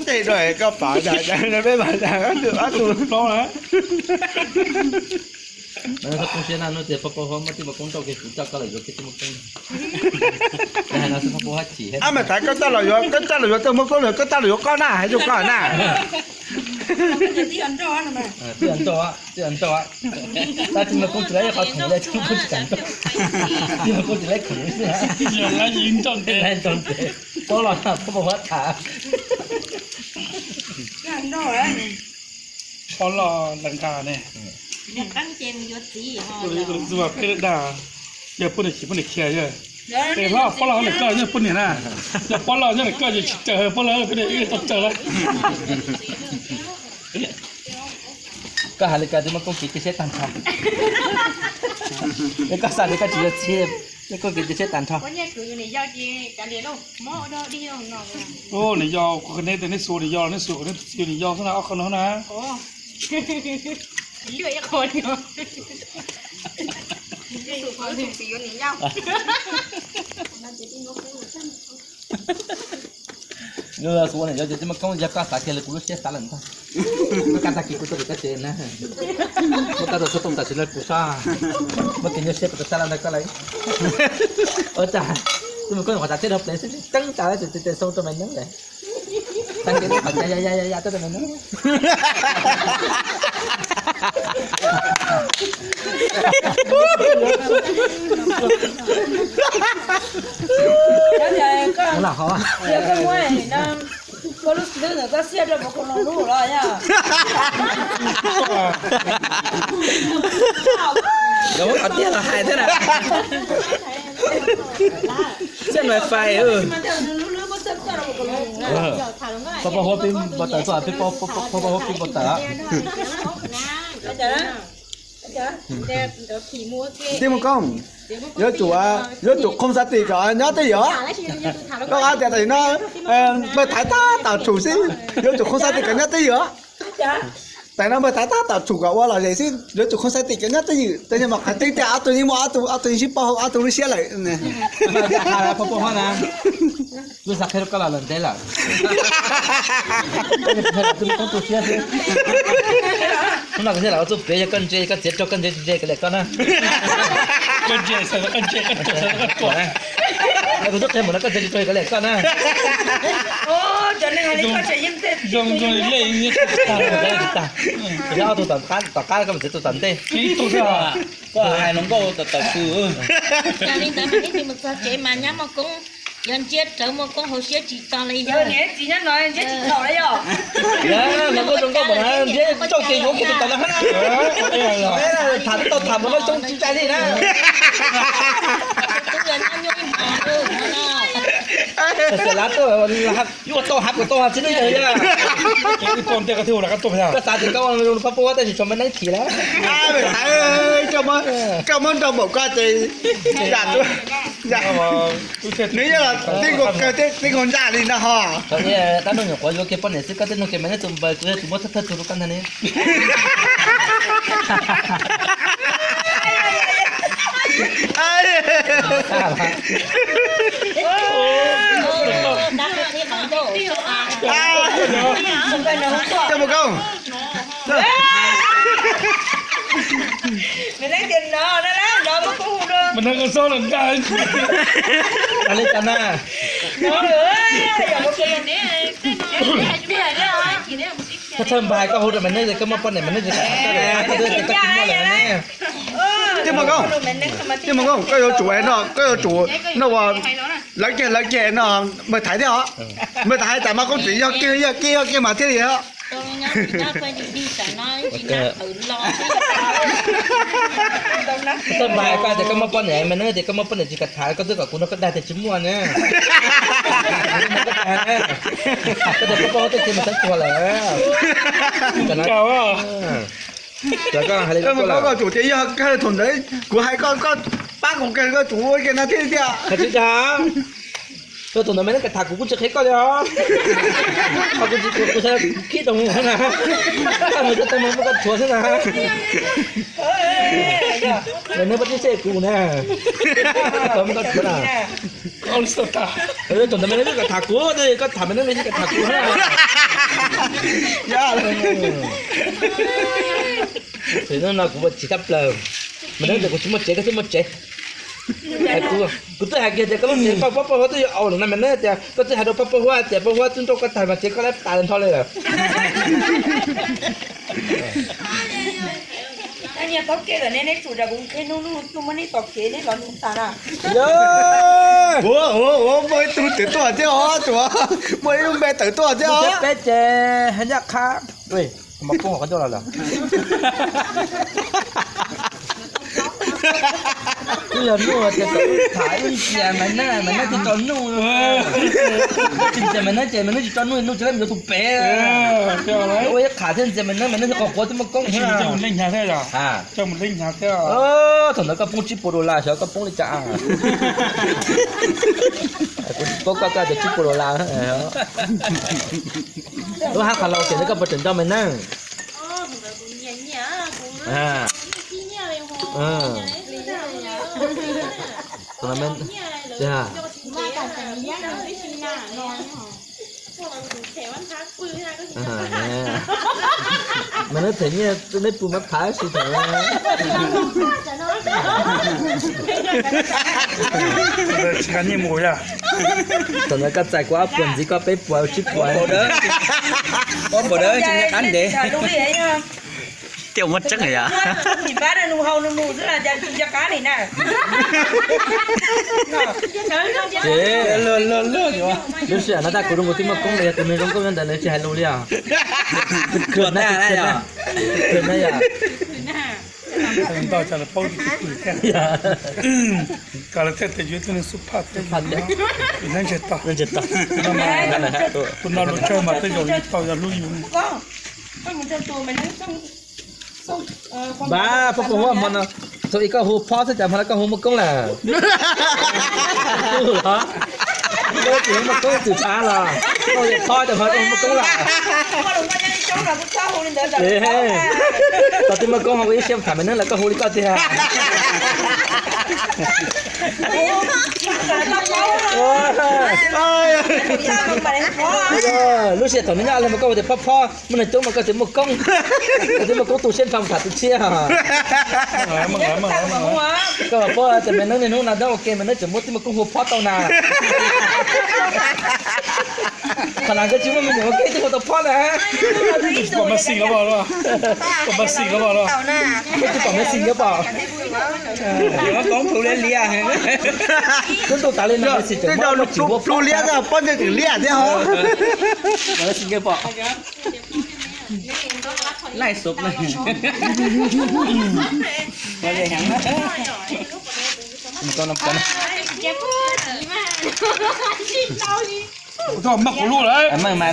Tej dua koj pom peb mas ob tug plaub na. Mas koj poob siab na, hnub tias pab pab huab muab tij Muaj Koob nrauj kiag kuv coj koj los yuav kiag tij Muaj Koob. Hais no xwb pab pab huab chim. Ab, mas tas koj coj los yuav, koj coj los yuav tij Muaj Koob, koj coj los yuav koj na, hais rau koj na. Tij nrauj, tij nrauj, tab tij Muaj Koob tsis laib qhov khoom li, tij Muaj Koob tsis laib khoom li xwb. Nrauj ntev, pab los pab pab huab tham. Pab los lawv nqa ne. Peb dag, yog poj niam chim poj niam khiav, es hlob pab los nws koj nyob poj niam na, yog pab los nyob nws koj ces tsis raws, pab los poj niam tau raws lawm. Koj hais li ko tij Muaj Koob kiv cia siab tag nrho. Yog koj xav tias koj tsis yuav txiv, Muaj Koob kiv cia siab tag nrho. Nws yau kuv qhia nej tias nej xua nws yau, nej xua kom nej txiv nws yau xwb na, ob qho no na. Xua nws yau ces tij Muaj Koob, yog koj xav kiag li kuv lub siab xav lawm ntag. Koj tag kis kuv tuaj tim koj tsev na, muab koj rau xov tooj tam sim no kuv sab, muab tus nyuaj siab kuv rau sab laj ntawd koj lawm. Ua cas tij Muaj Koob qhov tas teb dhau plev xwb, teeb tas tes xoo rau me neeb lawm. Tag kis qhov tas ya ya ya ya tuaj rau me neeb. Koj lub xwb ntawm koj siab rau puas khuv no lub los yog? Qhov tiag los hais thiab na. Siab nais fais. Pab pab huab pib npau taws, pab pab huab pib npau taws. Tij Muaj Koob, yuav tsum, yuav tsum khooj xav tim kom nyob twj ywm. Koj hais tias tam sim no npawg Thaiv tab tom tshum xwb, yuav tsum khooj xav tim kom nyob twj ywm. Tam sim no npawg Thaiv tab tom tshum kom ua lom zem xwb, yuav tsum khooj xav tim kom nyob twj ywm. Tab sis mas qhov tseeb tiag ob tug yeej muaj ob tug, ob tug yeej sib paub hauv ob tug lub siab lawm. Pab pab huab na, kuv xav qhia rau koj los lawm ntev lawm. Koj tij Muaj Koob tu siab xwb. Hnub no kuv thiaj los ua txuj pem, yog koj ntse koj txiav rau, koj ntse ntse koj liam koj na. Koj ntse, koj ntse, koj tuag, koj tuag na. Kuv twb qhia mus no koj ntse tsis rau koj liam koj na. Zoo zoo li lej tsis tag. Yog ob tug tom qab, tom qab koj mus txiav tus tom ntej. Koj hais hluas nkauj tom tom kws. Yog li ntawd mas ib pliag mus txog tsev mas nyab Muaj Koob, yog ntsia rawv Muaj Koob hauv siab tsis txog li yog. Txiv nyob no ntsia tsis txog li yog. Hluas nkauj zoo nkauj mas ntsia tsis txog ces yuav kiag tus tom no hab na. Tham tau tham mus no xyoo tsis cai li na. Xav lab tuaj, yuav tau hab puas tau hab tsis ne yog. Koj xav tias koj ua zoo pab pab huab tab sis tshuav me neeb chim lawm. Koj muab nrau npaum koj ces, nws yog tib nkaus kawg tib nkaus ntsaj li no ho. Dab laug nyuam qhuav yuav kiag poj niam xwb, koj tej nug kiag me neeb tus npaws, kuv yog tus muab thawj thawj tug rau koj ntag ne. Coj mus koj. Mas nag koj xob los nraj. Cas li cas na? Koj txhawj npais koj hu rau me neeb es koj muaj poj niam me neeb tsis kam tham koj, koj twb tias koj tsis muaj lawm ne. Tij Muaj Koob, Tij Muaj Koob, koj yuav tsum no, koj yuav tsum no ua lawv kiag lawv kiag no, npawg Thaiv thiab os. Npawg Thaiv tas mas koj tseem yog kiag yog kiag yog kiag mas thiaj li os. Txhawj npais koj tias koj muaj poj niam, me neeb tias koj muaj poj niam tsis kam tham, koj twb kom kuv no koj dag tias tsis muaj ne. Koj tias koj poj huab tej tes mas xav tuag lawm. Koj hais li koj tsum tias yog kawg thaum ntawd kuv hais koj, koj pab kuv kawg, koj tsum ua kiag no thiaj li tiag. Hais tsis dag. Koj thaum ntawd me neeb kam tham kuv kuj tsis qhia koj li os. Kuv tsis, kuv xav khib rau mus na. Koj mus tau muab koj rhuav xwb na. Me neeb pab tib seb kuv na. Koj muab koj rhuav na. Thaum ntawd me neeb kam tham kuv, koj tham me neeb me neeb kam tham kuv na. Yaj. Tsis no kuv ua tsis tshaj plaws. Mas neb tias kuv tsis muaj tsev, koj thiaj muaj tsev. Kuv twb hais kiag tias koj lub tsev Paj Paj Huab twb yuav aus lawm no, mas neb tias koj twb hais rau Paj Paj Huab tias Paj Huab twb nrauj koj tag mas tsev koj lab tas li nrho li lawm. Nyias taug kev lawm ne, neb tsum zam kuv ib hnub hnub tuaj muab neb tom kev neb los nug tas na. Ua, ua, ua, muaj ib tug tawm tuaj thiab os, muaj ib lub npe tawm tuaj thiab os. Peb ces haj yaj qha. Mas poob qhov ncauj los lawm. Twb yog nuj tias kom tham ib ntsia mas neb, mas neb twb tso nuj. Tsis ntsia mas neb ces mas neb tsis tso nuj, nuj tsis laib mus yuav tus pem. Ua ib qham thiab ntsia mas neb, mas neb twb qhov quav twb muaj koob thiab. Thaum ntawd koj poob tsib puas dollar, xyov koj poob li cas. Kuv paub koj, koj tias tsib puas dollar. Lub hab qhov laus ces neb koj puas tseem nco me neej? Mas neb them nyiaj neb pw mab phav si thaum. Tsis nyiaj mus yog. Thaum ntawd koj txais kuv ob puas ntxiv, koj peb puas tsib puas. Ob puas dawb tsis nyiaj qab ntev. Tiaj muab tseeb yom. Lub sij hawm no tab kuv zoo nkaus twb muaj koob li, yog tus neeg zoo nkauj nyob ntawd nws tsis hais lus li os. Khwm na, khwm na yom. Ntau cas lawv paub tias tsis khwm thiab. Kom lawv thiaj tias yus ib tug neeg xub phaj thiab. Tus no lus tsawg mas tej zaum yus tau yog hlub yus. Npab, Paj Paj Huab hmo no, thaum ub koj hu phob xwb cas hmo no koj hu muaj koob lawm? Koj tsis hu muaj koob txwm thav los? Koj hu phob cas hmo no koj hu muaj koob lawm? Tau twb muaj koob ho ua ib siab tham me neeb lawm koj hu li koj tiag. Lub sij hawm thaum neb nyob le mas koj hu tias phob phob, muaj neeg coob mas koj tias muaj koob. Koj twb muaj koob tu siab nrho tham tus tshiab. Koj puas paub tias me neeb niaj hnub no ntab ua ke mas neb tseem muab twb muaj koob hu phob tau na. Qhov no koj tsis muaj me nyuam ua ke twb hu tau phob na. Pom me xim koj pom, pom me xim koj pom. Koj tus tas li no me xim tseem muab plhu liab, poj ntxoog tseem liab thiab os. Laij xov na. Ua txog maj kuv lub lawm.